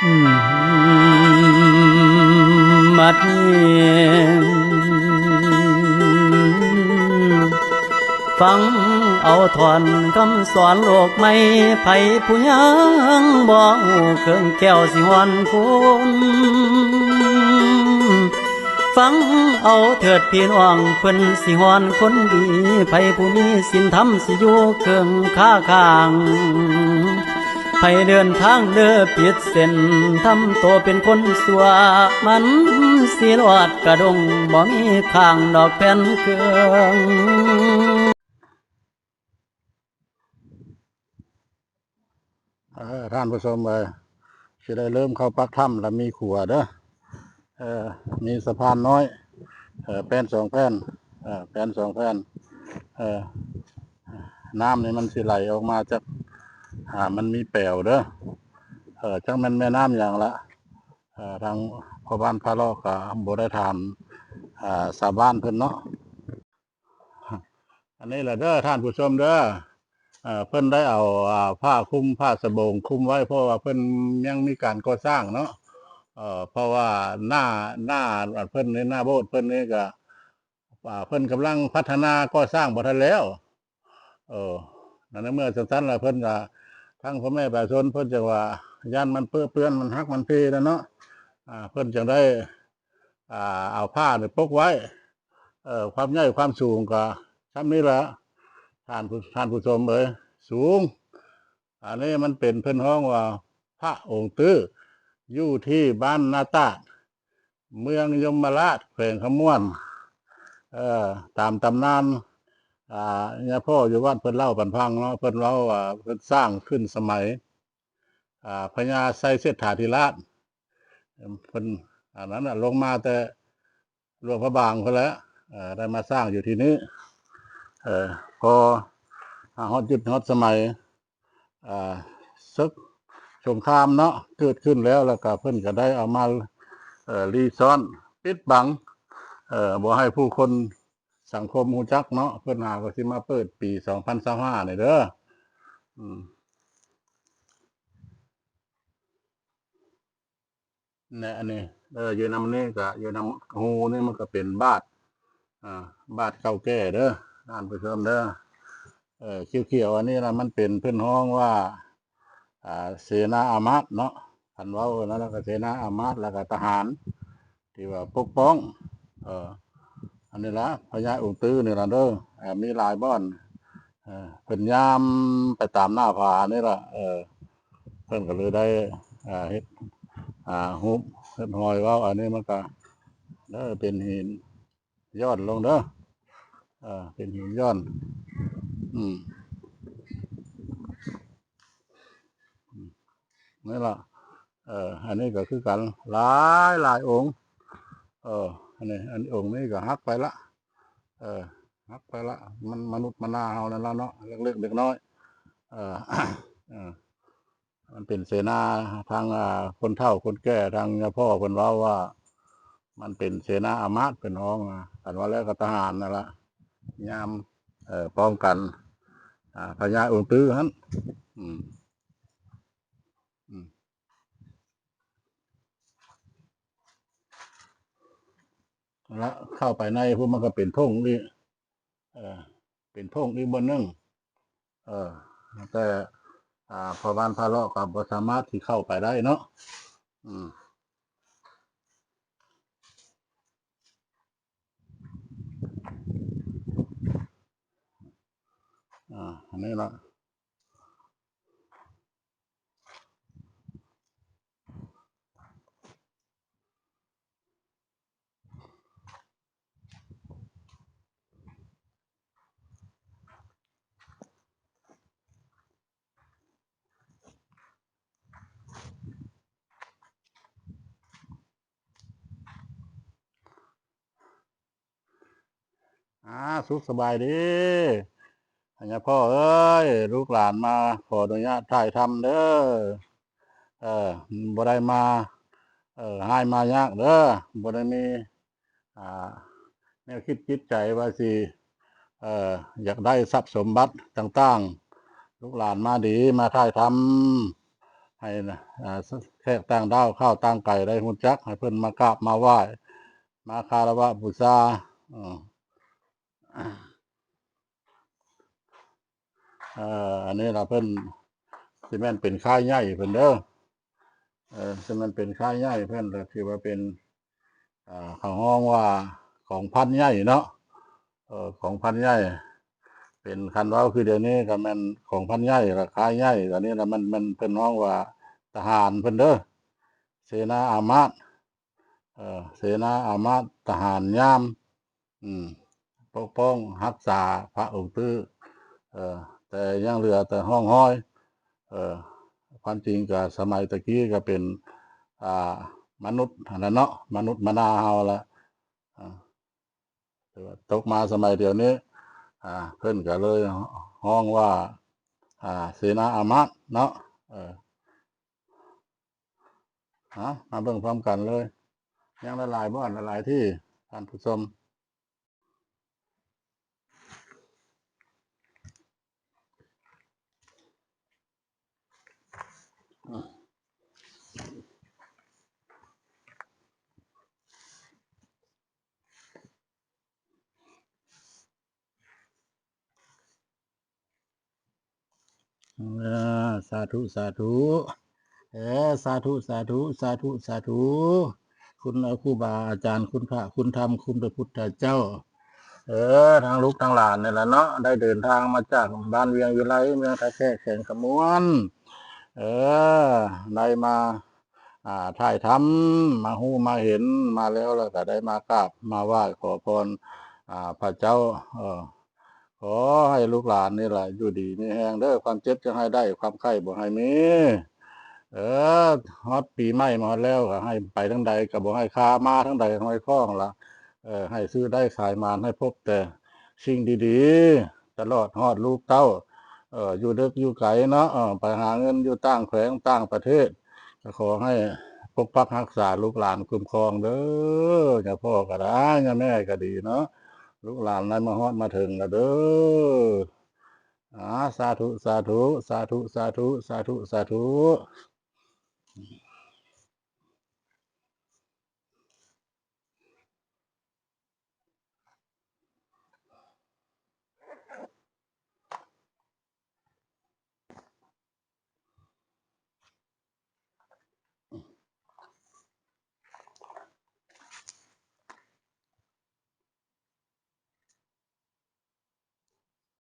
ບັດນີ້ ຟັງເອົາຖ້ອນຄຳສອນໂລກໃໝ່, ໃຜຜູ້ຍັງບໍ່ຮູ້ເຄື່ອງແກ້ວຊິຮ່ອນຄູນ. ຟັງເອົາເຖີດພີ່ນ້ອງ ເພິ່ນຊິຮ່ອນຄົນດີ, ໃຜຜູ້ມີສິນທຳຊິຢູ່ເຄິ່ງຄາຂ້າງ. ໃຜເດີນທາງເດີຜິດເສັ້ນ, ທຳໂຕເປັນຄົນຊົ່ວ, ມັນຊິລອດກະດົງ, ບໍ່ມີຂ້າງດອກແຜ່ນເຄື່ອງ. ເອີ ທ່ານຜູ້ຊົມເອີຍ, ຊິໄດ້ເລີ່ມເຂົ້າປາກຖ້ຳລະມີຂົວເດີ, ເອີ ມີສະພານນ້ອຍ, ເອີ ແປນສອງແຜ່ນ, ເອີ ແປນສອງແຜ່ນ, ເອີ ນ້ຳນີ້ມັນຊິໄຫຼອອກມາຈາກ, ອ່າ ມັນມີແປວເດີ, ເອີ ຈັກແມ່ນແມ່ນ້ຳຫຍັງລະ, ເອີ ທາງພໍ່ບ້ານພາເລາະກະບໍ່ໄດ້ຖາມ, ອ່າ ຊາວບ້ານເພິ່ນເນາະ. ອັນນີ້ລະເດີທ່ານຜູ້ຊົມເດີ, ເອີ ເພິ່ນໄດ້ເອົາ ອ່າ ຜ້າຄຸມ ຜ້າສະໂບງຄຸມໄວ້ ເພາະວ່າເພິ່ນຍັງມີການກໍ່ສ້າງເນາະ, ເອີ ເພາະວ່າໜ້າ ໜ້າເພິ່ນນີ້ ໜ້າໂບດເພິ່ນນີ້ກະ ອ່າ ເພິ່ນກຳລັງພັດທະນາກໍ່ສ້າງບໍ່ທັນແລ້ວ. ເອີ ໃນເມື່ອຈັ່ງຊັ້ນລະເພິ່ນກະ ທາງພໍ່ແມ່ປະຊາຊົນເພິ່ນຈັ່ງວ່າຢ້ານມັນເປິເປື້ອນ ມັນຫັກມັນເພແລ້ວເນາະ, ອ່າ ເພິ່ນຈັ່ງໄດ້ ອ່າ ເອົາຜ້ານີ້ປົກໄວ້. ເອີ ຄວາມໃຫຍ່ຄວາມສູງກໍຊ່ຳນີ້ລະ ທ່ານຜູ້ ທ່ານຜູ້ຊົມເອີຍ, ສູງ. ອັນນີ້ມັນເປັນ ເພິ່ນຮ້ອງວ່າພະອົງຕື້ ຢູ່ທີ່ບ້ານນາຕາດ ເມືອງຍົມມະລາດ ແຂວງຄຳມ່ວນ. ເອີ ຕາມຕຳນານ ອ່າ ຍາພໍ່ຢູ່ວັດເພິ່ນເລົ່າປັນຟັງເນາະ, ເພິ່ນເວົ້າວ່າເພິ່ນສ້າງຂຶ້ນສະໄໝ ອ່າ ພະຍາໄຊເສດຖາທິລາດ. ເພິ່ນ ອັນນັ້ນນະ ລົງມາແຕ່ຫຼວງພະບາງພຸ້ນແຫຼະ, ເອີ ໄດ້ມາສ້າງຢູ່ທີ່ນີ້. ເອີ ພໍ ອາ ຮອດຍຸກຮອດສະໄໝ ເອີ ເສິກສົງຄາມເນາະ ເກີດຂຶ້ນແລ້ວ ແລ້ວກະເພິ່ນກະໄດ້ເອົາມາ ເອີ ລີ້ຊ້ອນ ປິດບັງ ເອີ ບໍ່ໃຫ້ຜູ້ຄົນ ສັງຄົມຮູ້ຈັກເນາະ, ເພິ່ນຫາກໍຊິມາເປີດປີສອງພັນຊາວຫ້ານີ້ເດີ. ອືມ ແນະ ອັນນີ້ ເອີ ຢູ່ນຳນີ້ກະ ຢູ່ນຳຮູນີ້ມັນກະເປັນບາດ ອ່າ ບາດເກົ່າແກ່ເດີ ທ່ານຜູ້ຊົມເດີ. ເອີ ຂຽວໆ ອັນນີ້ລະ ມັນເປັນ ເພິ່ນຮ້ອງວ່າ ອ່າ ເສນາອາມາດເນາະ, ຄັນເວົ້ານັ້ນລະກະເສນາອາມາດ ລະກະທະຫານທີ່ວ່າປົກປ້ອງ. ເອີ ອັນນີ້ລະ ພະຍາອົງຕື້ນີ້ລະເດີ, ເອີ ມີຫຼາຍບ່ອນ. ເອີ ເພິ່ນຍາມໄປຕາມໜ້າຜານີ້ລະ, ເອີ ເພິ່ນກໍເລີຍໄດ້ ເອີ ເຮັດ ອ່າ ຮູບ ເຮັດຮອຍເວົ້າ. ອັນນີ້ມັນກະ ເອີ ເປັນຫີນ ຍ້ອນລົງເດີ, ເອີ ເປັນຫີນຍ້ອນ. ອືມ ນີ້ລະ ເອີ ອັນນີ້ກໍຄືກັນ ຫຼາຍຫຼາຍອົງ. ເອີ ອັນນີ້ ອັນອົງນີ້ກໍຫັກໄປລະ, ເອີ ຫັກໄປລະ. ມັນມະນຸດມະນາເຮົານັ້ນລະເນາະ, ເລັກໆ ເດັກນ້ອຍ. ເອີ ເອີ ມັນເປັນເສນາ ທາງ ອ່າ ຄົນເຖົ້າຄົນແກ່ ທາງຍາພໍ່ເພິ່ນເວົ້າວ່າ ມັນເປັນເສນາອາມາດ ເພິ່ນຮ້ອງ. ຄັນວ່າແລ້ວກໍທະຫານນັ້ນລະ ຍາມ ເອີ ປ້ອງກັນ ອ່າ ພະຍາອົງຕື້ຫັ້ນ. ອືມ ອືມ ລະເຂົ້າໄປໃນພຸ້ນ ມັນກໍເປັນທົ່ງອີກ. ເອີ ເປັນທົ່ງອີກບ່ອນໜຶ່ງ. ເອີ ແຕ່ ອ່າ ພໍ່ບ້ານພາເລາະກໍບໍ່ສາມາດທີ່ເຂົ້າໄປໄດ້ເນາະ. ອືມ ອ່າ ອັນນີ້ລະ. ອ່າ ສຸກສະບາຍດີ ຍາພໍ່ເອີຍ, ລູກຫຼານມາຂໍອະນຸຍາດຖ່າຍທຳເດີ. ເອີ ບໍ່ໄດ້ມາ ເອີ ຮ້າຍມາຍາກເດີ, ບໍ່ໄດ້ມີ ອ່າ ແນວຄິດຈິດໃຈວ່າຊິ ເອີ ຢາກໄດ້ຊັບສົມບັດຕ່າງໆ. ລູກຫຼານມາດີ ມາຖ່າຍທຳໃຫ້ ອ່າ ແຂກຕ່າງດ້າວ ຊາວຕ່າງໄກໄດ້ຮູ້ຈັກ ໃຫ້ເພິ່ນມາກາບມາໄຫວ້ ມາຄາລະວະບູຊາ ເອີ ເອີ ອັນນີ້ລະເພິ່ນ ຊິແມ່ນເປັນຄ້າຍໃຫຍ່ເພິ່ນເດີ ເອີ ຊິແມ່ນເປັນຄ້າຍໃຫຍ່ເພິ່ນ ລະຖືວ່າເປັນ ອ່າ ເຂົາຮ້ອງວ່າຂອງພັນໃຫຍ່ເນາະ ເອີ ຂອງພັນໃຫຍ່ ເປັນ ຄັນເວົ້າຄືດຽວນີ້ກໍແມ່ນຂອງພັນໃຫຍ່ ລະຄ້າຍໃຫຍ່ ອັນນີ້ລະແມ່ນ ແມ່ນເພິ່ນຮ້ອງວ່າທະຫານເພິ່ນເດີ ເສນາອາມາດ ເອີ ເສນາອາມາດ ທະຫານຍາມ ອືມ ປົກປ້ອງຮັກສາພະອົງຕື້ ເອີ ແຕ່ຍັງເຫຼືອແຕ່ຮ່ອງຮອຍ ເອີ ຄວາມຈິງກະສະໄໝຕະກີ້ກະເປັນ ອ່າ ມະນຸດຫັ້ນລະເນາະ ມະນຸດມະນາເຮົາລະ ອ່າ ແຕ່ວ່າຕົກມາສະໄໝດຽວນີ້ ອ່າ ເພິ່ນກະເລີຍຮ້ອງວ່າ ອ່າ ເສນາອາມາດເນາະ ເອີ ເອົາ ມາເບິ່ງພ້ອມກັນເລີຍ ຍັງຫຼາຍໆບ່ອນຫຼາຍໆທີ່ ທ່ານຜູ້ຊົມ. ເອີ ສາທຸ ສາທຸ ເອີ ສາທຸ ສາທຸ ສາທຸ ສາທຸ ຄຸນຄູບາອາຈານ ຄຸນພະ ຄຸນທຳ ຄຸນພະພຸດທະເຈົ້າ ເອີ ທັງລູກທັງຫຼານນີ້ລະເນາະ ໄດ້ເດີນທາງມາຈາກບ້ານວຽງຢູ່ໄລ ເມືອງທ່າແຂກ ແຂວງຄຳມ່ວນ ເອີ ໄດ້ມາ ອ່າ ຖ່າຍທຳ ມາຮູ້ມາເຫັນ ມາແລ້ວລະກະໄດ້ມາກາບມາໄຫວ້ຂໍພອນ ອ່າ ພະເຈົ້າ ເອີ ຂໍໃຫ້ລູກຫຼານນີ້ລະຢູ່ດີມີແຮງເດີ ຄວາມເຈັບຢ່າໃຫ້ໄດ້ ຄວາມໄຂ້ບໍ່ໃຫ້ມີ ເອີ ຮອດປີໃໝ່ມາຮອດແລ້ວ ກະໃຫ້ໄປທາງໃດກະບໍ່ໃຫ້ຄາ ມາທາງໃດຫ້ອຍຄ້ອງລະ ເອີ ໃຫ້ຊື້ໄດ້ຂາຍໝານ ໃຫ້ພົບແຕ່ສິ່ງດີໆ ຕະຫຼອດຮອດລູກເຕົ້າ ເອີ ຢູ່ເດິກຢູ່ໄກເນາະ ເອີ ໄປຫາເງິນຢູ່ຕ່າງແຂວງຕ່າງປະເທດ ກະຂໍໃຫ້ປົກປັກຮັກສາລູກຫຼານຄຸ້ມຄອງເດີ ຍາພໍ່ກະໄດ້ ຍາແມ່ກະດີເນາະ ລູກຫຼານໄດ້ມາຮອດມາເຖິງລະເດີ ອາ ສາທຸ ສາທຸ ສາທຸ ສາທຸ ສາທຸ ສາທຸ.